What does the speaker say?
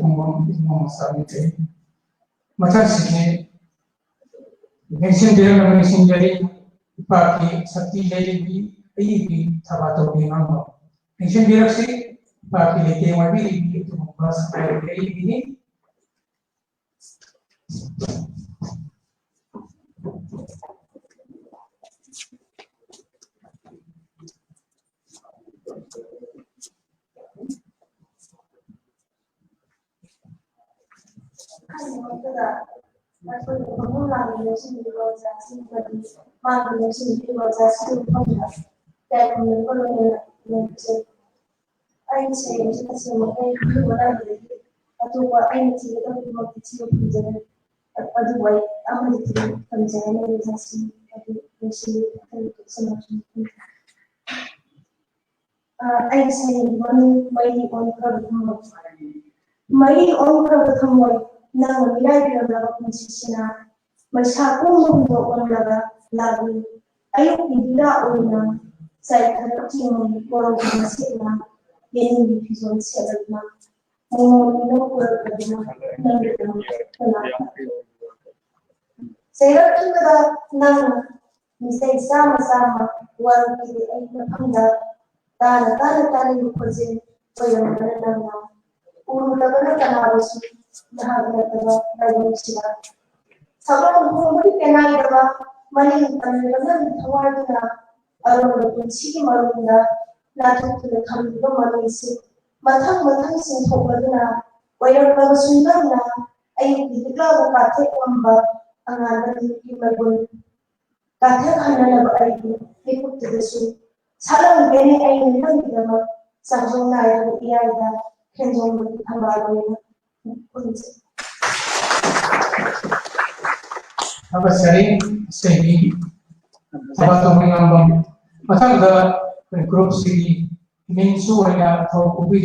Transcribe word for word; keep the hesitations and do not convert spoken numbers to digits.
ꯈꯨꯡꯒꯪ ꯏꯕꯨꯡꯉꯣ ꯃꯆꯥ ꯂꯩꯖꯩ꯫ ꯃꯊꯪꯁꯤꯗꯤ ꯂꯦꯡꯁꯤꯟꯕꯤꯔꯝꯂꯕ ꯅꯤꯡꯁꯤꯡꯖꯔꯤ꯫ ꯏꯄꯥꯛꯀꯤ ꯁꯛꯇꯤ ꯂꯩꯔꯤꯕꯤ ꯑꯏꯕꯤ ꯊꯕꯥꯇꯣꯟꯕꯤ ꯉꯥꯡꯕ꯫ ꯅꯤꯡꯁꯤꯡꯕꯤꯔꯛꯁꯤ, ꯏꯄꯥꯛꯀꯤ ꯂꯩꯇꯦꯡ ꯑꯣꯏꯕꯤꯔꯤꯕꯤ ꯑꯗꯨꯒꯨꯝꯕ ꯁꯛꯇꯤ ꯂꯩꯔꯤꯕꯤꯅꯤ꯫ ꯑꯍꯥꯟꯕꯃꯛꯇꯗ ꯑꯩꯈꯣꯏꯒꯤ ꯐꯃꯨꯡ ꯂꯥꯡꯗ ꯂꯦꯡꯁꯤꯟꯕꯤꯔꯤꯕ ꯑꯣꯖꯥꯁꯤꯡ ꯑꯃꯗꯤ ꯃꯥꯡꯗ ꯂꯦꯡꯁꯤꯟꯕꯤꯔꯤꯕ ꯑꯣꯖꯥꯁꯤꯡꯒꯤ ꯃꯐꯝꯗ ꯏꯀꯥꯏ ꯈꯨꯝꯅꯕꯒ ꯂꯣꯏꯅꯅ ꯂꯦꯡꯖꯩ꯫ ꯑꯩꯒꯤ ꯁꯩꯔꯦꯡꯁꯤ ꯇꯁꯦꯡꯅ ꯑꯩ ꯃꯤꯑꯣꯏꯕ ꯅꯥꯏꯕꯗꯒꯤ ꯑꯇꯣꯞꯄ ꯑꯩꯅ ꯊꯤꯒꯗꯕ ꯈꯨꯗꯤꯡꯃꯛꯇꯤ ꯊꯤꯕ ꯐꯪꯖꯔꯦ꯫ ꯑꯗꯨꯕꯨ ꯑꯩ ꯑꯃꯗꯤ ꯊꯤꯕ ꯐꯪꯖꯔꯦ, ꯅꯪꯒꯤ ꯑꯣꯖꯥꯁꯤꯡ ꯑꯗꯨ ꯅꯨꯡꯁꯤꯕꯤꯌꯨ꯫ ꯑꯩ ꯀꯩꯁꯨ ꯃꯆꯨ ꯈꯪꯗꯦ꯫ ꯑ, ꯑꯩꯒꯤ ꯁꯩꯔꯦꯡꯒꯤ ꯃꯃꯤꯡ ꯃꯩ ꯑꯣꯟꯈ꯭ꯔꯕ ꯊꯃꯣꯏ꯫ ꯃꯩ ꯑꯣꯟꯈ꯭ꯔꯕ ꯊꯃꯣꯏ, ꯅꯪꯅ ꯃꯤꯔꯥꯏꯕꯤꯔꯝꯂꯕ ꯄꯨꯟꯁꯤꯁꯤꯅ ꯃꯩꯁꯥ ꯄꯨꯝꯕ ꯍꯨꯟꯗꯣꯛꯂꯝꯂꯒ ꯂꯥꯛꯂꯤ꯫ ꯑꯌꯨꯛꯀꯤ ꯂꯤꯂꯥ ꯑꯣꯏꯅ ꯆꯥꯏꯊꯔꯛꯂꯤ꯫ ꯃꯩ ꯀꯣꯔꯧꯒꯤ ꯃꯁꯦꯛꯅ ꯌꯦꯅꯤꯡꯒꯤ ꯐꯤꯖꯣꯜ ꯁꯦꯠꯂꯗꯨꯅ ꯃꯣꯃꯣꯟ ꯃꯤꯅꯣꯛ ꯄꯨꯔꯛꯂꯗꯨꯅ ꯅꯪꯒꯤꯗꯃꯛ ꯀꯅꯥ ꯆꯩꯔꯛꯂꯤꯕꯗ ꯅꯪꯅ ꯃꯤꯁꯩ ꯆꯥꯝꯃ ꯆꯥꯝꯃ ꯋꯥꯔꯛꯈꯤꯗꯦ ꯑꯩ ꯃꯐꯝꯗ ꯇꯥꯅ ꯇꯥꯅ ꯇꯥꯅꯤꯡꯕ ꯈꯣꯟꯖꯦꯜ ꯑꯣꯏꯔꯝꯕꯅ ꯅꯪꯅ ꯎꯔꯨꯗꯕꯅ ꯀꯅꯥꯕꯨꯁꯨ ꯅꯍꯥꯛ ꯅꯠꯇꯕ ꯂꯥꯏꯕꯛꯁꯤꯗ ꯁꯛꯂꯣꯟ ꯍꯣꯡꯕꯒꯤ ꯄꯦꯅꯥꯏꯗꯕ ꯃꯅꯤꯡ ꯇꯝꯂꯤꯕ ꯅꯪꯒꯤ ꯊꯋꯥꯏꯗꯨꯅ ꯑꯔꯣꯟꯕ ꯄꯨꯟꯁꯤꯒꯤ ꯃꯔꯨꯝꯗ ꯂꯥꯊꯣꯛꯇꯨꯅ ꯊꯝꯂꯤꯕ ꯃꯃꯤꯁꯤꯡ ꯃꯊꯪ ꯃꯊꯪ ꯆꯤꯡꯊꯣꯛꯂꯗꯨꯅ ꯑꯣꯏꯔꯛꯂꯕꯁꯨ ꯅꯪꯅ ꯑꯌꯨꯛꯀꯤ ꯂꯤꯛꯂꯥꯕꯨ ꯀꯥꯊꯦꯛ ꯉꯝꯕ ꯑꯉꯥꯟꯕ ꯅꯨꯃꯤꯠꯀꯤ ꯃꯩꯕꯨꯜ ꯀꯥꯊꯦꯛꯍꯟꯅꯅꯕ ꯑꯩꯒꯤ ꯃꯤꯀꯨꯞꯇꯨꯗꯁꯨ ꯁꯥꯠꯂꯝꯒꯅꯤ ꯑꯩꯅ ꯅꯪꯒꯤꯗꯃꯛ ꯆꯥꯛꯖꯣꯡ ꯅꯥꯏꯔꯕ ꯏꯌꯥꯏꯗ ꯈꯦꯟꯖꯣꯡꯕꯒꯤ ꯊꯝꯕꯥꯜ ꯑꯣꯏꯅ ꯎꯠꯆꯩ꯫ ꯊꯥꯒꯠꯆꯔꯤ꯫ ꯏꯁꯩꯒꯤ ꯊꯕꯥꯇꯣꯟꯕꯤ ꯉꯥꯡꯕꯝ꯫ ꯃꯊꯪꯗ ꯑꯩꯈꯣꯏ ꯒ꯭ꯔꯨꯞꯁꯤꯒꯤ ꯃꯤꯡꯁꯨ ꯑꯣꯏꯅ ꯊꯧ ꯄꯨꯕꯤ